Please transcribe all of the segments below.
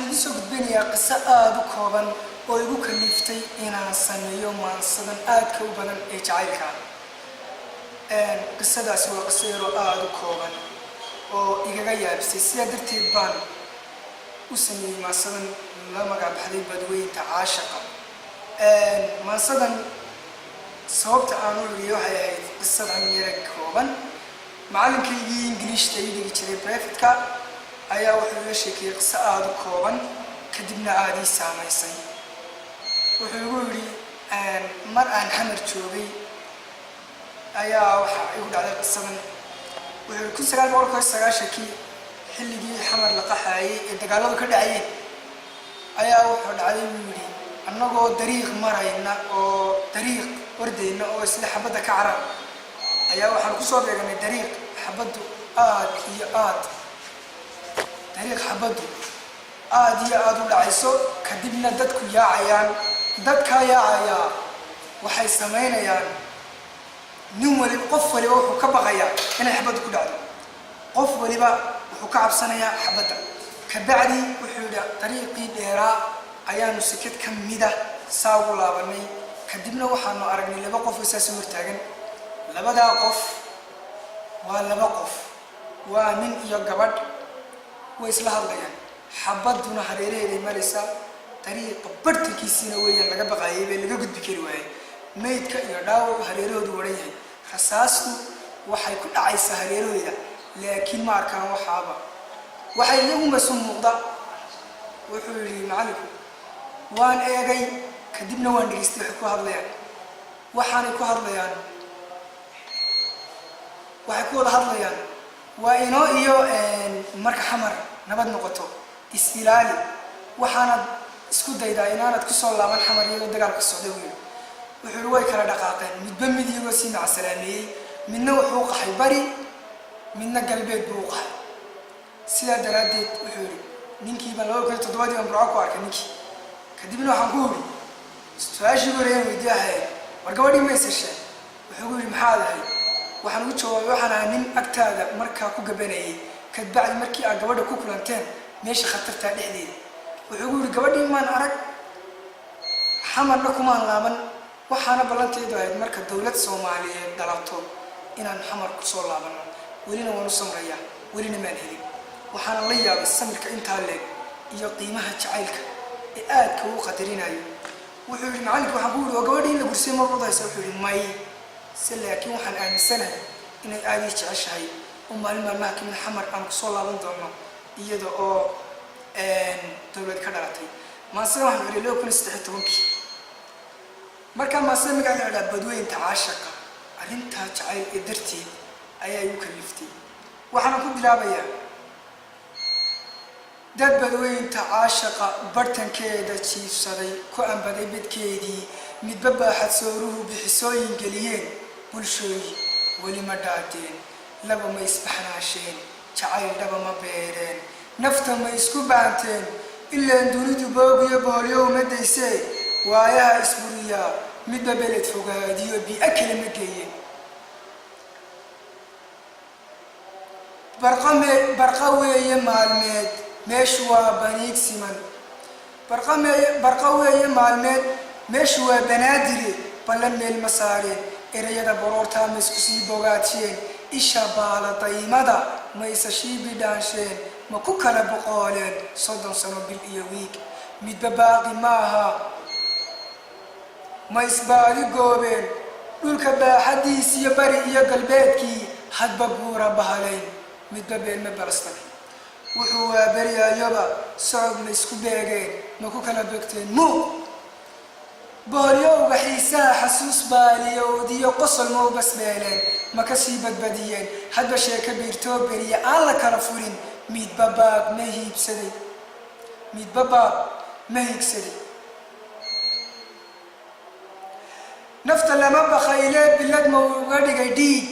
Waxaan idiin soo gudbinayaa qiso aada u kooban oo igu kaliftay inaan sameeyo maansadan aadka u badan ee jacaylka. Qisadaasi waa qiso yaroo aada u kooban oo igaga yaabisay, sidaa darteed baan u sameeyey maansadan la magacbaxday Badweynta Caashaqa. Maansadan sababta aan u curiyay waxay ahayd qisadan yara kooban. Macallinkaygii Ingiliishta ii dhigi jiray private-ka ayaa wuxuu iga sheekeeyey qiso aada u kooban, kadibna aada ii saamaysay. Wuxuu igu yidhi, mar aan Xamar joogay ayaa waxaa igu dhacday qisadan. Wuxuu yihi, 1991-kii, xilligii Xamar la qaxaayay ee dagaaladu ka dhacayeen, ayaa wuxuu dhacday, buu yidhi, annagoo dariiq marayna oo dariiq ordayna oo isla xabadda ka carar, ayaa waxaan kusoo beeganay dariiq xabaddu aad iyo aad, dariiq xabaddu aad iyo aada u dhacayso. Kadibna dadku yaacayaan. Dadkaa yaacayaa waxay samaynayaan, nin waliba, qof waliba wuxuu ka baqayaa inay xabaddu ku dhacdo. Qof waliba wuxuu ka cabsanayaa xabadda. Kabacdi wuxuu yidhi, dariiqii dheeraa ayaanu sikad ka mida saa ugu laabanay. Kadibna waxaanu aragnay laba qof oo saas u hortaagan. Labadaa qof waa laba qof, waa nin iyo gabadh. Way isla hadlayaan, xabadduna hareeraheeday maraysaa. Dariiqa bartankiisiina weeyaan laga baqaayay bee laga gudbi kari waayey. Maydka iyo dhaawacu hareerahoodu waran yahay, rasaastu waxay ku dhacaysaa hareerahooda, laakiin ma arkaan waxaaba, waxay iyagunba isu muuqda. Wuxuu yidhi macallinku, waan eegay, kadibna waan dhegaystay waxay ku hadlayaan. Waxaanay ku hadlayaan, waxay ku wada hadlayaan, waa inoo iyo marka Xamar nabad noqoto, is-ilaali, waxaanad isku daydaa inaanad kusoo laaban Xamar iyadoo dagaalka socda, buu yidhi. Wuxuu yihi, way kala dhaqaaqeen, midba mid iyagoo sii macasalaameeyey. Midna wuxuu u qaxay bari, midna galbeed buu u qaxay. Sidaa daraaddeed, wuxuu yidhi, ninkii baan 2007-dii baan Burco ku arkay ninkii. Kadibna waxaan ku yidhi, su-aashii ugu horreeyaan weydiye ahayd, war gabadhii ma is hesheen? Wuxuu ku yidhi, maxaad ahayd? Waxaan ugu jawaabay, waxaan ahaa nin agtaada markaa ku gabanayay, kadbacdi markii aad gabadha ku kulanteen meesha khatartaa dhexdeeda. Wuxuu ku yidhi, gabadhii maan arag, Xamarna kumaan laaban, waxaana ballanteedu ahayd marka dowlad Soomaaliyeed dhalato inaan Xamar kusoo laabano. Welina waan u samrayaa, welina maan helin. Waxaana la yaabay samirka intaa leeg iyo qiimaha jacaylka ee aadka uu qadarinayo. Wuxuu yidhi macallinka, waxaan ku yidhi, oo gabadhii in la gursiyay ma udaysa? Wuxuu yidhi, may se, laakiin waxaan aaminsanahay inay aada ii jeceshahay oo maalin maalmaha kamid Xamar aan kusoo laaban doono iyada oo dowlad ka dhalatay. Maasida waxaan xidhay 2013-kii. Markaa maasida magaca la idhaha Badweynta Caashaqa, arrintaa jacayl ee darteed ayaa igu kaliftay. Waxaana ku bilaabayaa: dad badweynta caashaqa bartankeeda jiifsaday, ku ambaday bedkeedii, midba baaxad sooruhu bixisooyin geliyeen, bulshooyi weli ma dhaadeen? Laba ma isbaxnaasheen? Jacayl dhaba ma beereen? Nafta ma isku baanteen? Ilaan dunidu boogiyo boholyow ma daysee, waayaha isburiyaa midba beled fogaadiyo bii'o kale ma geeyeen? Barqame barqa weeye maalmeed, meeshu waa baniig siman. Barqame barqa weeye maalmeed, meeshu waa Banaadire, ballan meel ma saareen? Erayada baroortaa ma isku sii bogaadsheen? Isha baala daymada ma isa shiibi dhaansheen? Ma ku kala boqooleen 30 sano, bil iyo wiig? Midba baaqi maaha, ma isbaadi goobeen? Dhulka baaxaddiis iyo bari iyo galbeedkii hadba guura bahalayn, midba been ma balastay? Wuxuu waa beryaayoba socod ma isku beegeen? Ma ku kala bogteen muuq? Boholyowga xiisaha xasuus baaliyowdiyo qosol ma u basbeeleen? Ma kasii badbadiyeen? Hadba sheeko biirtoo beriya aan la kala furin, midba baab ma hiibsaday? Midba baab ma hiigsaday? Nafta lama bakaylee, bilad ma uga dhigay dhiig?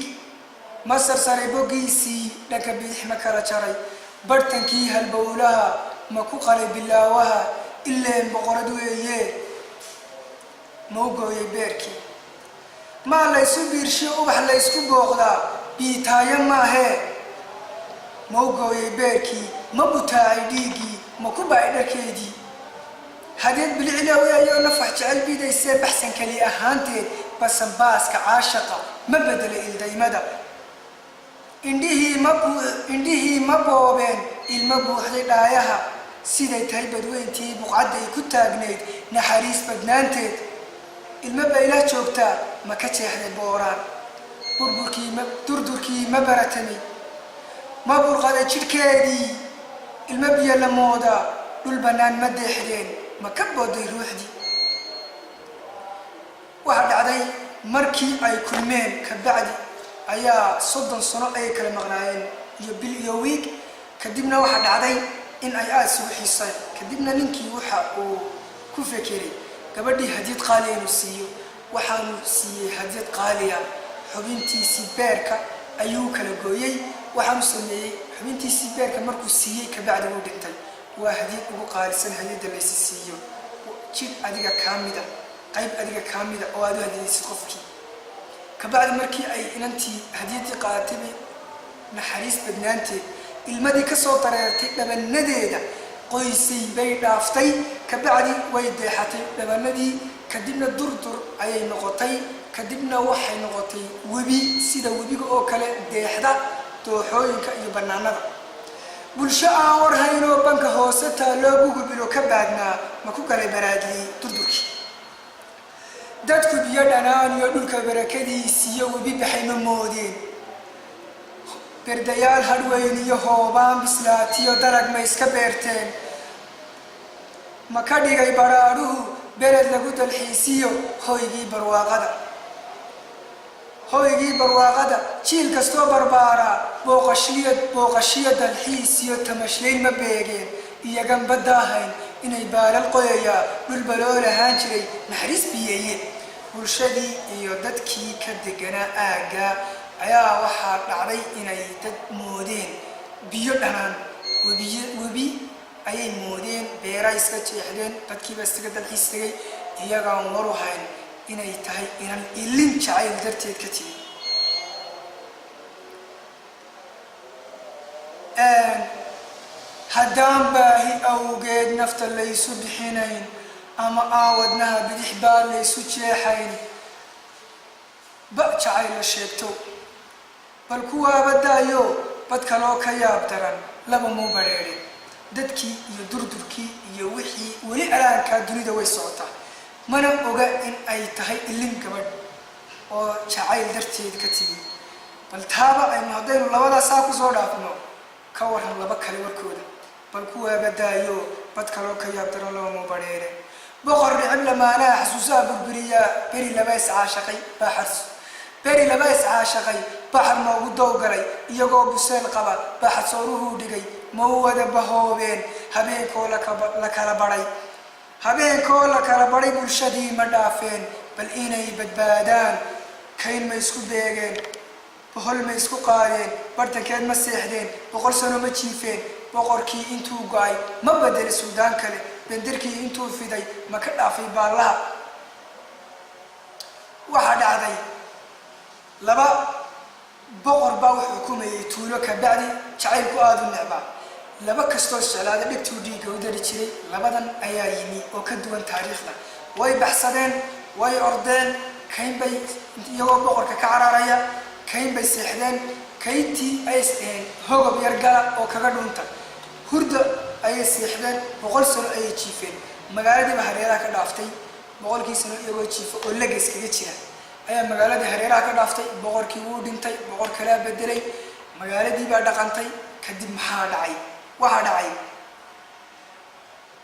Ma sarsaray boggiisii? Dhanka bidix ma kala jaray? Barhtankii halbowlaha ma ku qalay bilaawaha? Ileen boqorad weeye, ma u gooyay beerkii? Maa laysu biirshiyo ubax laysku booqdaa, biitaayo maahee, ma u gooyay beerkii? Ma butaacay dhiiggii? Ma ku baa'ay dharkeedii? Hadeed bilicilaaweeyo nafax jecel bidaysee baxsan keli ahaanteed, basanbaaska caashaqa ma bedelay ildaymada? Indhihii ma buu indhihii ma boobeen ilmo buuxday dhaayaha? Siday tahay badweyntii buqcadday ku taagnayd naxariis badnaanteed, ilmo baylah joogtaa ma ka jeexday booraan? Burburkii ma durdurkii ma baratami? Ma burqaday jidhkeedii? Ilmo biyo la moodaa dhul bannaan ma deexdeen? Ma ka booday ruuxdii? Waxaa dhacday markii ay kulmeen kabacdi ayaa 30 sano ayay kala maqnaayeen iyo bil iyo wiig. Kadibna waxaa dhacday in ay aada isugu xiiseen. Kadibna ninkii waxa uu ku fekeray gabadhii hadiyad qaaliya inuu siiyo. Waxaanu siiyey hadiyad qaaliya. Xubintiisii beerka ayuu kala gooyey. Waxaanu sameeyey, xubintiisii beerka markuu siiyey kabacdi wuu dhintay. Waa hadiyad ugu qaalisan hadiyadda laysi siiyo, jidh adiga kaa mida, qayb adiga kaa mida oo aad u hadiyaysid qofkii. Kabacdi markii ay inantii hadiyaddii qaadatay bay naxariis badnaanteed ilmadii kasoo dareertay dhabanadeeda qoysay bay dhaaftay. Kabacdi way deexatay dhabanadii. Kadibna durdur ayay noqotay. Kadibna waxay noqotay webi, sida webiga oo kale deexda dooxooyinka iyo bannaanada. Bulsho aan warhaynoo banka hoose taalloo gugubilo ka baadnaa ma ku galay baraadlii durdurkii? Dadku biyo dhanaan iyo dhulka barakadiisiyo webi baxay ma moodeen? Berdayaal hadhweyn iyo hoobaan bislaatiyo dalag ma iska beerteen? Ma ka dhigay badhaadhuhu beled lagu dalxiisiyo hoygii barwaaqada? Hoygii barwaaqada jiil kastoo barbaaraa booqashiyo booqashiyo dalxiis iyo tamashlayn ma beegeen? Iyagan badda ahayn inay baalal qoyayaa dhul baloo lahaan jiray naxariis biyeeyeen. Bulshadii iyo dadkii ka deganaa aagga ayaa waxaa dhacday inay dad moodeen biyo dhanaan, webiy webi ayay moodeen. Beera iska jeexdeen, dadkiiba iskaga dalxiis tegay, iyagaan waru hayn inay tahay inan ilin jacayl darteed ka timi. Haddaan baahi awgeed nafta laysu bixinayn ama aan wadnaha bidix baa laysu jeexayn, ba jacayl la sheegto, bal kuwaaba daayo, bad kaloo ka yaab daran laba muu badheedhe. Dadkii iyo durdurkii iyo wixii weli alaankaa dunida way socotaa, mana oga in ay tahay ilin gabadh oo jacayl darteed ka timi. Bal taaba aynu haddaynu labadaasaa kusoo dhaafno, ka waran laba kale warkooda? Bal kuwaaba daayo, bad kaloo ka yaab daran laba muu badheedhe. Boqor dhicib lamaanaha xasuusaha burburiyaa. Beri laba iscaashaqay baa beri laba iscaashaqay baxar noogu dowgalay, iyagoo buseel qaba baaxad sooruhuu dhigay. Ma u wada bahoobeen habeenkoo la kala badhay? Habeenkoo la kala badhay bulshadii ma dhaafeen? Bal inay badbaadaan kayn ma isku beegeen? Bohol ma isku qaadeen? Bartankeed ma seexdeen? 100 sano ma jiifeen? Boqorkii intuu go-ay ma bedelay suldaan kale? Benderkii intuu fiday ma ka dhaafay baallaha? Waxaa dhacday laba boqor baa wuxuu xukumayay tuulo. Kabacdi jacaylku aada u necbaa laba kastoo isjeclaada, dhegtuu dhiigga u dari jiray. Labadan ayaa yimi oo ka duwan taariikhda. Way baxsadeen, way ordeen, kayn bay iyagoo boqorka ka cararaya kayn bay seexdeen. Kayntii ay isdheheen hogob yar gala oo kaga dhunta hurda ayay seexdeen. 100 sano ayay jiifeen. Magaaladiiba hareeraha ka dhaaftay. 100-kii sano iyagoo jiifa oo leges kaga jira ayaa magaaladii hareeraha ka dhaaftay. Boqorkii wuu dhintay, boqor kalaa bedelay, magaaladii baa dhaqantay. Kadib maxaa dhacay? Waxaa dhacay,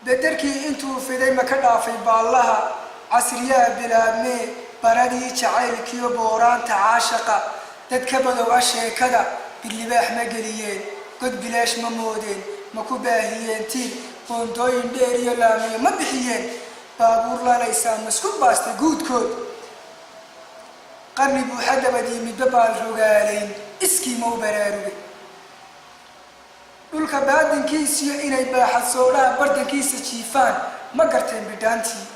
bederkii intuu fiday ma ka dhaafay baallaha? Casriyaha bilaabmee baradii jacaylkiyo booraanta caashaqa dad ka badow a sheekada birlibaax ma geliyeen? God bilaash ma moodeen? Ma ku baahiyeen tiir? Boontooyin dheer iyo laamiyo ma bixiyeen? Baabuur lalaysaa ma isku baastay guudkood? Qarni buuxa dabadii midba baal rogaalayn iskii mau baraarugay? Dhulka baadinkiisiyo inay baaxad soodhaha bartankiisa jiifaan ma garteen bidhaantii?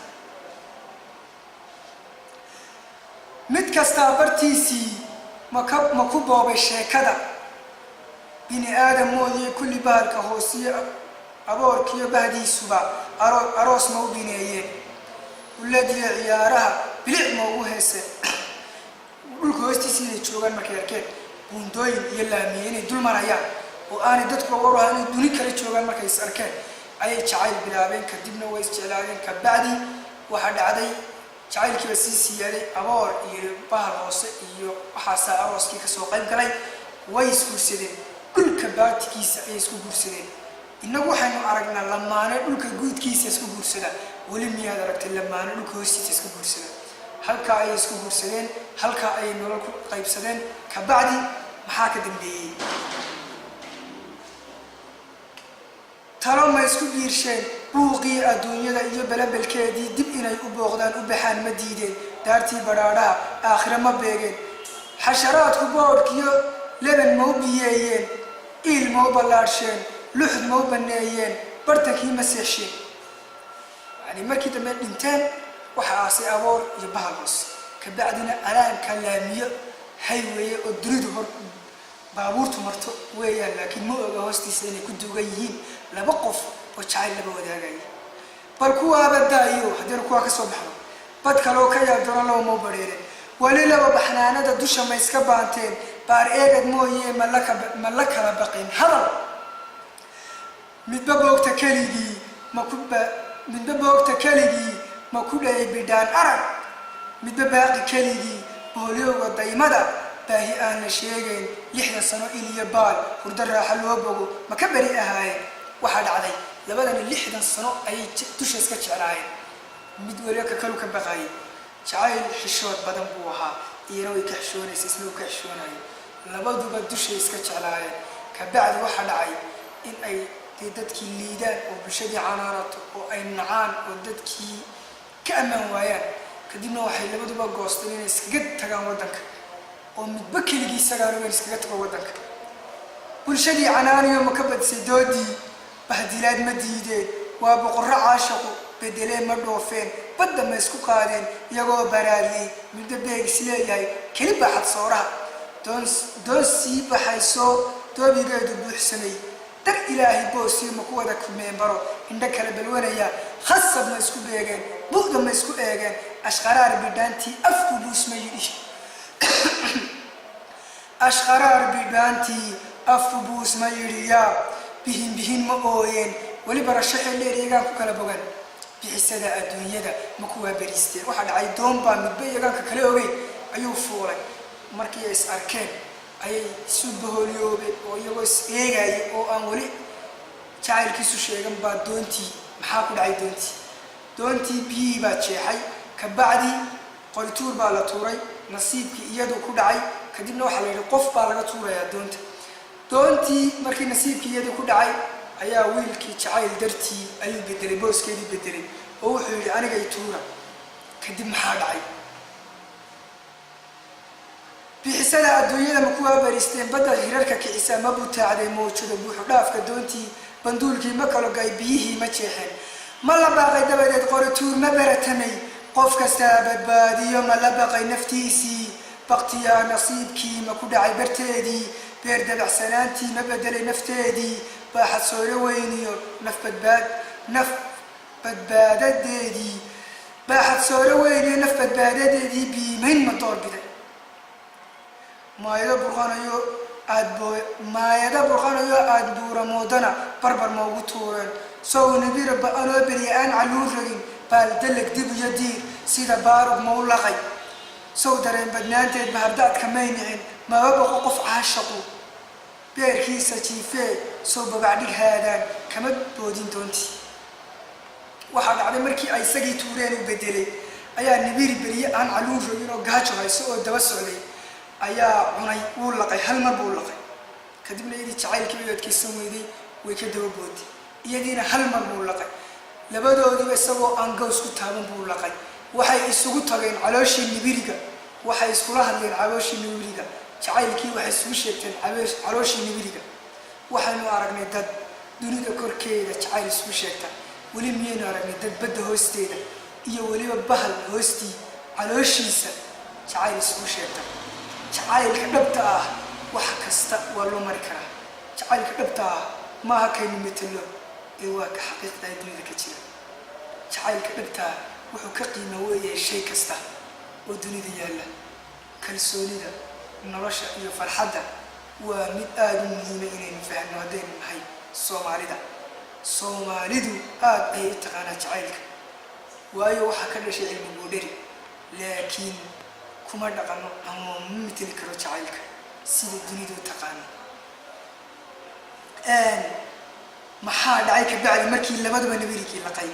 Mid kastaa bartiisii maka ma ku boobay sheekada? Bini aadam moodiyo kulli bahalka hoosiyo. Aboorkiiyo bahdiisuba aroos ma u bineeyeen? Uladiyo ciyaaraha bilic ma ugu heeseen? Dhulka hoostiisa inay joogaan markay arkeen, buundooyin iyo laamiye inay dul marayaan oo aanay dadkuba war ahaa inay duni kala joogaan markay is arkeen, ayay jacayl bilaabeen. Kadibna way isjeclaadeen. Kabacdi waxaa dhacday jacaylkiiba sii siyaaday. Aboor iyo bahal hoose iyo waxaasaa arooskii kasoo qayb galay. Way isguursadeen, dhulka baatikiisa ayay isku guursadeen. Innagu waxaynu aragnaa lamaane dhulka guudkiisa isku guursada. Weli miyaad aragtay lamaane dhulka hoostiisa isku guursada? Halkaa ayay isku guursadeen, halkaa ayay nolol ku qaybsadeen. Kabacdi maxaa ka dambeeyey? Talo ma isku biirsheen? Buuqii adduunyada iyo belebelkeedii dib inay u booqdaan, u baxaan ma diideen? Daartii badhaadhaha aakhire ma beegeen? Xasharaadku boodhkiyo leban ma u biyeeyeen? Iil ma u ballaadhsheen? Luxud ma u banneeyeen? Bartankii ma seexsheen? Yani markii dambe dhinteen, waxa aasay aboor iyo bahal hoos. Kabacdina alaanka laamiyo hayweeye oo dunidu hor baabuurtu marto weeyaan, laakiin ma oga hoostiisa inay ku duugan yihiin laba qof oo jacayl laba wadaagaya. Bal kuwaaba daayo, haddaynu kuwaa ka soo baxno, bad kaloo ka yaab doona laba mau badheereen. Weli laba baxnaanada dusha ma iska baanteen? Baar eegad mooye ma la kala baqin hadal? Midba boogta keligii ma ku ba midba boogta keligii ma ku dhayay bidhaan arag? Midba baaqi keligii boholyowga daymada baahi aan la sheegayn, 60 sano iliyo baal hurdo raaxa loo bogo ma ka beri ahaayeen? Waxaa dhacday labadani 60 sano ayay dusha iska jeclaayeen, mid weliba ka kalu ka baqaayay. Jacayl xishood badan buu ahaa. Iyana way ka xishoonaysa, isna uu ka xishoonayay. Labaduba dushay iska jeclaayeen. Kabacdi waxaa dhacay in ay dee dadkii liidaan oo bulshadii canaanato oo ay nacaan oo dadkii ka ammaan waayaan. Kadibna waxay labaduba goosteen inay iskaga tagaan waddanka, oo midba keligii isagaana weyn iskaga tago waddanka. Bulshadii canaaniyo ma ka badisay doodii? Bahdilaad ma diideen? Waa boqorro caashaqu bedeleen. Ma dhoofeen? Badda ma isku qaadeen iyagoo baraariyey, midba beeg isleeyahay keli baaxad sooraha? Doon doon sii baxayso doobigeedu buuxsamay, dar Ilaahay boosiyo ma ku wada kulmeen? Baro indho kala balwanaya khasab ma isku beegeen? Bu'da ma isku eegeen? Ashqaraar bidhaantii afku buusma yidhi, ashqaraar bidhaantii afku buusma yidhi. Yaa bihin bihin ma ooyeen? Weli barasho xeldheer iyagaan ku kala bogan. Bixisada adduunyada ma kuwaa beriisteen? Waxaa dhacay doon baa midba iyagaanka kala ogeyn ayuu fuulay. Markii ay is arkeen ayay isu bahooliyoobeen, oo iyagoo is eegaya oo aan weli jacaylkiisu sheegan baa doontii, maxaa ku dhacay doontii? Doontii biyihii baa jeexay. Kabacdi qorituur baa la tuuray, nasiibkii iyadu ku dhacay. Kadibna waxaa la yidhi qof baa laga tuurayaa doonta. Doontii markii nasiibkii iyadu ku dhacay ayaa wiilkii jacayl dartii ayuu bedelay, booskeedii bedelay, oo wuxuu yidhi aniga i tuura. Kadib maxaa dhacay? Bixisada adduunyada ma kuwaa bariisteen? Badda hirarka kicisa ma butaacday mawjado buuxu dhaafka doontii? Banduulkii ma kalo gay? Biyihii ma jeexeen? Ma la baaqay dabadeed? Qorituur ma baratamay? Qof kastaa badbaadiyo ma la baqay naftiisii? Baktiyaa nasiibkii ma ku dhacay barteedii? Beer dabacsanaantii ma bedelay nafteedii? Baaxad sooro weyniyo naf badbaad naf badbaadadeedii, baaxad sooro weyniyo naf badbaadadeedii biimayn ma doorbiday? Maayado burqanayo aad boo maayado burqanayo aada buura moodana barbar ma ugu tuureen? Sow nibira ba-anoo beriya aan caluun ragin baaldalag dib iyo diir sida baarug ma u laqay? Sow dareen badnaanteed bahardaadka may nicin? Maba boqo qof caashaqu beerkiisa jiifee, sow babacdhig haadaan kama boodin doontii? Waxaa dhacday markii ay isagii tuureen u bedelay ayaa nibiri beriye aan caluun rogin oo gaajo hayso oo daba socday ayaa cunay. Wuu laqay, hal mar buu laqay. Kadibna iyadii jacaylkii bay adkaysan weyday, way ka daba bootay. Iyadiina hal mar buu laqay. Labadoodiiba isagoo aan gaws ku taaban buu laqay. Waxay isugu tageen calooshii nibiriga, waxay iskula hadleen calooshii nibiriga. Jacaylkii waxay isugu sheegteen calooshii nibiriga. Waxaynu aragnay dad dunida korkeeda jacayl isugu sheegta. Weli miyaynu aragnay dad badda hoosteeda iyo weliba bahal hoostii calooshiisa jacayl isugu sheegta? Jacaylka dhabta ah wax kasta waa loo mari karaa. Jacaylka dhabta ah maaha kaynu metelo. Ee waa ka xaqiiqda ee dunida ka jira. Jacaylka dhabtaa wuxuu ka qiimo weeyahay shay kasta oo dunida yaalla. Kalsoonida nolosha iyo farxadda waa mid aada u muhiima inaynu fahno haddaynu nahay Soomaalida. Soomaalidu aada ayay u taqaanaa jacaylka, waayo waxaa ka dhashay cilmi boodheri, laakiin kuma dhaqano ama ma mateli karo jacaylka sida dunidu u taqaano. Maxaa dhacay kabacdi markii labaduba nabirigii laqay?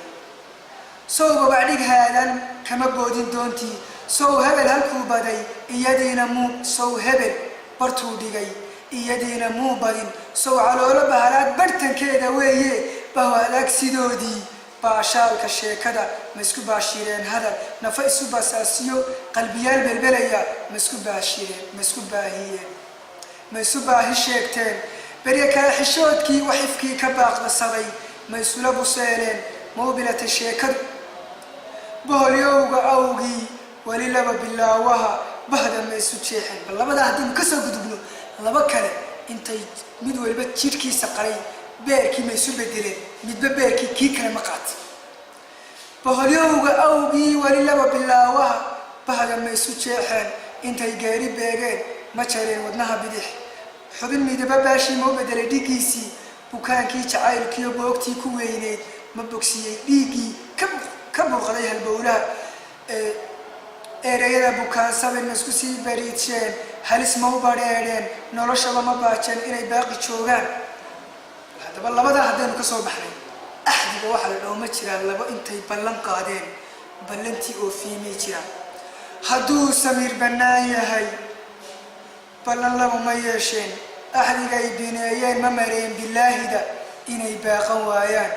Sow babacdhig haadan kama boodin doontii. Sow hebel halkuu baday iyadiina muu, sow hebel bartuu dhigay iyadiina muu badin. Sow caloolo bahalaad bartankeeda weeye bahwadaag sidoodii. Baashaalka sheekada ma isku baashireen? Hadal nafa isu basaasiyo qalbiyaal belbelaya ma isku baashireen? Ma isku baahiyeen? Ma isu baahi sheegteen? Berye kale xishoodkii waxifkii ka baaqdasaday ma isula buseeleen? Ma u bilatay sheekadu? Boholyowga awgii weli laba bilaawaha bahda ma isu jeexeen? Bal labadaa haddaynu kasoo gudubno, laba kale intay mid waliba jidhkiisa qalay, beerkii ma isu bedeleen? Midba beerkii kii kale ma qaatay? Boholyowga awgii weli laba bilaawaha bahda ma isu jeexeen? Intay geeri beegeen ma jareen wadnaha bidix? Xubin midaba baashii ma u bedelay dhiiggiisii? Bukaankii jacaylkiiyo boogtii ku weyneyd ma bogsiyey dhiiggii ka burqaday halbowlaha? Ereyada bukaansaben ma isku sii bariidsheen? Halis ma u badheedheen? Noloshaba ma baajeen inay baaqi joogaan? Haddaba labadaa haddaynu ka soo baxnay, axdiga waxaa la dhaho ma jiraan labo intay ballan qaadeen ballantii oo fiimay jiraan? Hadduu samiir bannaan yahay, ballan laba ma yeesheen? Axdigay bineeyeen ma mareen bilaahida inay baaqan waayaan?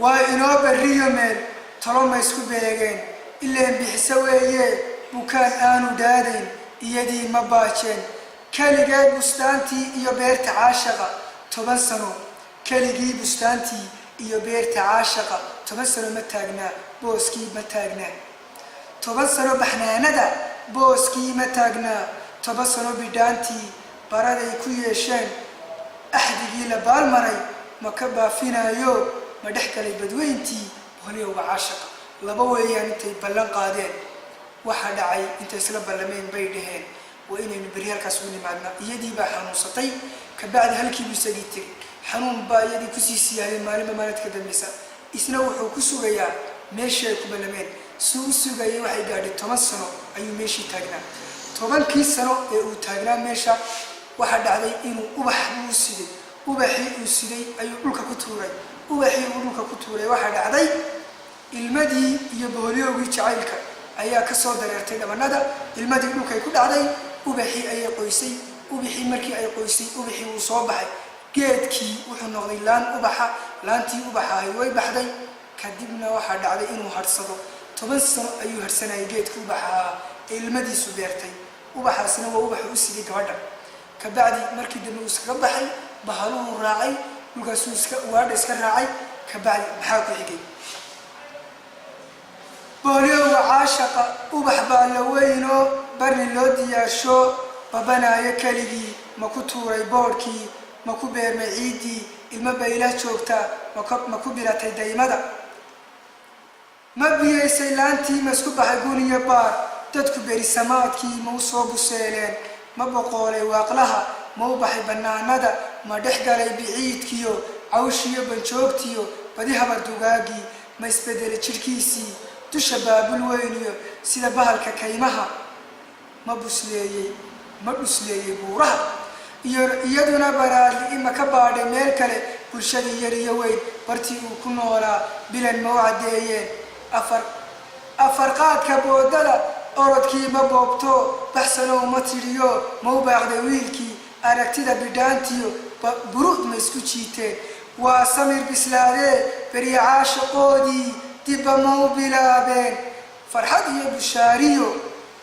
Waa inoo barriyo meel talo ma isku beegeen? Ileen bixiso weeye bukaan aanu dhaadayn iyadii ma baajeen? Keligeed bustaantii iyo beerta caashaqa 10 sano, keligii bustaantii iyo beerta caashaqa 10 sano ma taagnaa? Booskii ma taagnaa 10 sano? Baxnaanada booskii ma taagnaa 10 sano? Bidhaantii baraday ku yeesheen axdigii la baalmaray ma ka baafinayo? Ma dhex galay badweyntii boholyowga caashaqa? Laba weeyaan intay ballan qaadeen. Waxa dhacay intay isla ballameen bay dhaheen waa inaynu berri halkaas ugu nimaadnaa. Iyadii baa xanuunsatay. Kabacdi halkiibuu isagii tegay. Xanuun baa iyadii kusii siyaayay maalinba maalinta ka dambeysa. Isna wuxuu ku sugayaa meeshii ay ku ballameen. Suu u sugayay waxay gaadhay 10 sano ayuu meeshii taagnaa. 10kii sano ee uu taagnaa meesha, waxaa dhacday inuu ubax buu u siday. Ubaxii uu siday ayuu dhulka ku tuuray. Ubaxii uu dhulka ku tuuray, waxaa dhacday ilmadii iyo boholyowgii jacaylka ayaa kasoo dareertay dhabanada. Ilmadii dhulkay ku dhacday, ubaxii ayay qoysay. Ubaxii markii ay qoysay, ubaxii wuu soo baxay. Geedkii wuxuu noqday laan ubaxa. Laantii ubaxa ahayd way baxday. Kadibna waxaa dhacday inuu hadhsado. 10 sano ayuu hadhsanayay geedka ubaxa ahaa ee ilmadiisu beertay. Ubaxaasina waa ubaxa u siday gabadha. Kabacdi markii dambe uu iskaga baxay, bahaluhu raacay, dhulkaasuu iska ugaadha iska raacay. Kabacdi maxaa ku xigay? Boholyowga caashaqa ubax baa la weynoo barni loo diyaarsho babanaayo. Keligii ma ku tuuray boodhkii? Ma ku beermay ciiddii? Ilmo baylah joogtaa ma ku bilatay daymada? Ma biyaysay laantii? Ma isku baxay gun iyo baar? Dadku berisamaadkii ma u soo buseeleen? Ma boqoolay waaqlaha? Ma u baxay bannaanada? Ma dhex galay biciidkiyo cawshiyo banjoogtiyo badi habar dugaagii? Ma isbedelay jidhkiisii dusha baabul weyniyo sida bahalka kaymaha? Ma busleeyey, ma dhusleeyey buuraha? Iyo iyaduna baraadli ima ka baadhay meel kale? Bulshadii yar iyo weyn bartii uu ku noolaa bilan ma u caddeeyeen? Afar afarqaadka boodada orodkii ma boobto? Baxsanow ma tidhiyo? Ma u baaqday wiilkii aragtida bidhaantiyo buruud? Ma isku jiiteen? Waa samir bislaadee berya caashaqoodii dibba ma u bilaabeen? Farxad iyo bushaariyo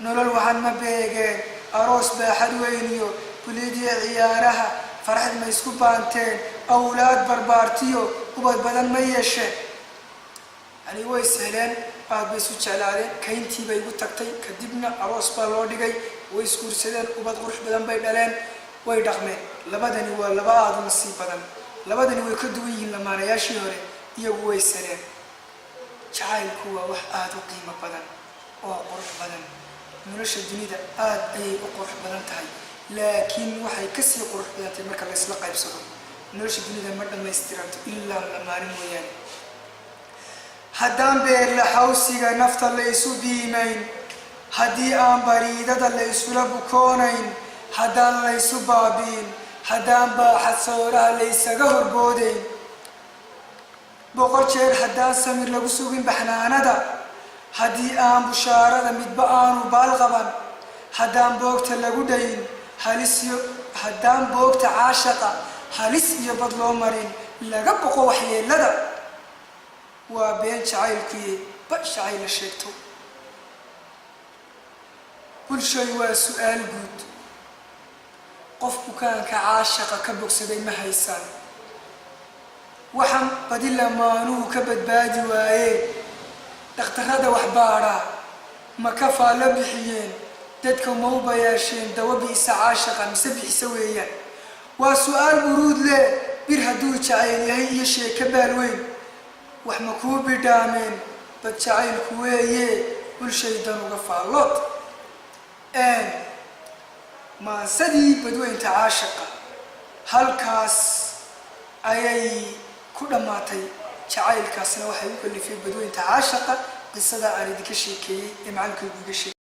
nolol waxan ma beegeen? Aroos baaxad weyniyo bulidiya ciyaaraha farxad ma isku baanteen? Awlaad barbaartiyo ubad badan ma yeesheen? Yani way isheleen, aad bay isu jeclaadeen. Kayntii bay igu tagtay. Kadibna aroos baa loo dhigay, way isguursadeen, ubad qurux badan bay dhaleen, way dhaqmeen. Labadani waa laba aada u nasiib badan. Labadani way ka duwan yihiin lamaanayaashii hore. Iyagu way saleen. Jacaylku waa wax aada u qiimo badan oo qurux badan. Nolosha dunida aada ayay u qurux badan tahay, laakiin waxay kasii qurux badan tahay marka laysla qaybsado. Nolosha dunida ma dhammaystiranto ilaa lamaani mooyaane. Haddaan beerla xawsiga nafta la isu biimayn, haddii aan bariidada la isula bukoonayn, haddaan laysu baabi'in, haddaan baaxad sooraha la ysaga horboodayn, 100 jeer haddaan samir lagu sugin baxnaanada, haddii aan bushaarada midba aanu baal qaban, haddaan boogta lagu dhayin halis iyo haddaan boogta caashaqa halis iyo bad loo marin, laga boqo waxyeelada, waa been jacaylkuye ba jacayl la sheegto. Bulshoy, waa su-aal guud: qof bukaanka caashaqa ka bogsaday ma haysaan? Waxaan badi lamaanuhu ka badbaadi waayeen, dhakhtarrada wax baadhaa ma ka faallo bixiyeen? Dadka ma u bayaasheen dawa bi'isa caashaqa mise bixisa weeyaan? Waa su-aal buruud leh. Bir hadduu jacayl yahay iyo sheeko baal weyn, wax ma kuu bidhaameen? Bad jacaylku weeye, bulshaydan uga faallood. Maansadii Badweynta Caashaqa halkaas ayay ku dhammaatay. Jacaylkaasna waxay u kalifay Badweynta Caashaqa qisada aan idinka sheekeeyey ee macalinkaygu iga sheekey.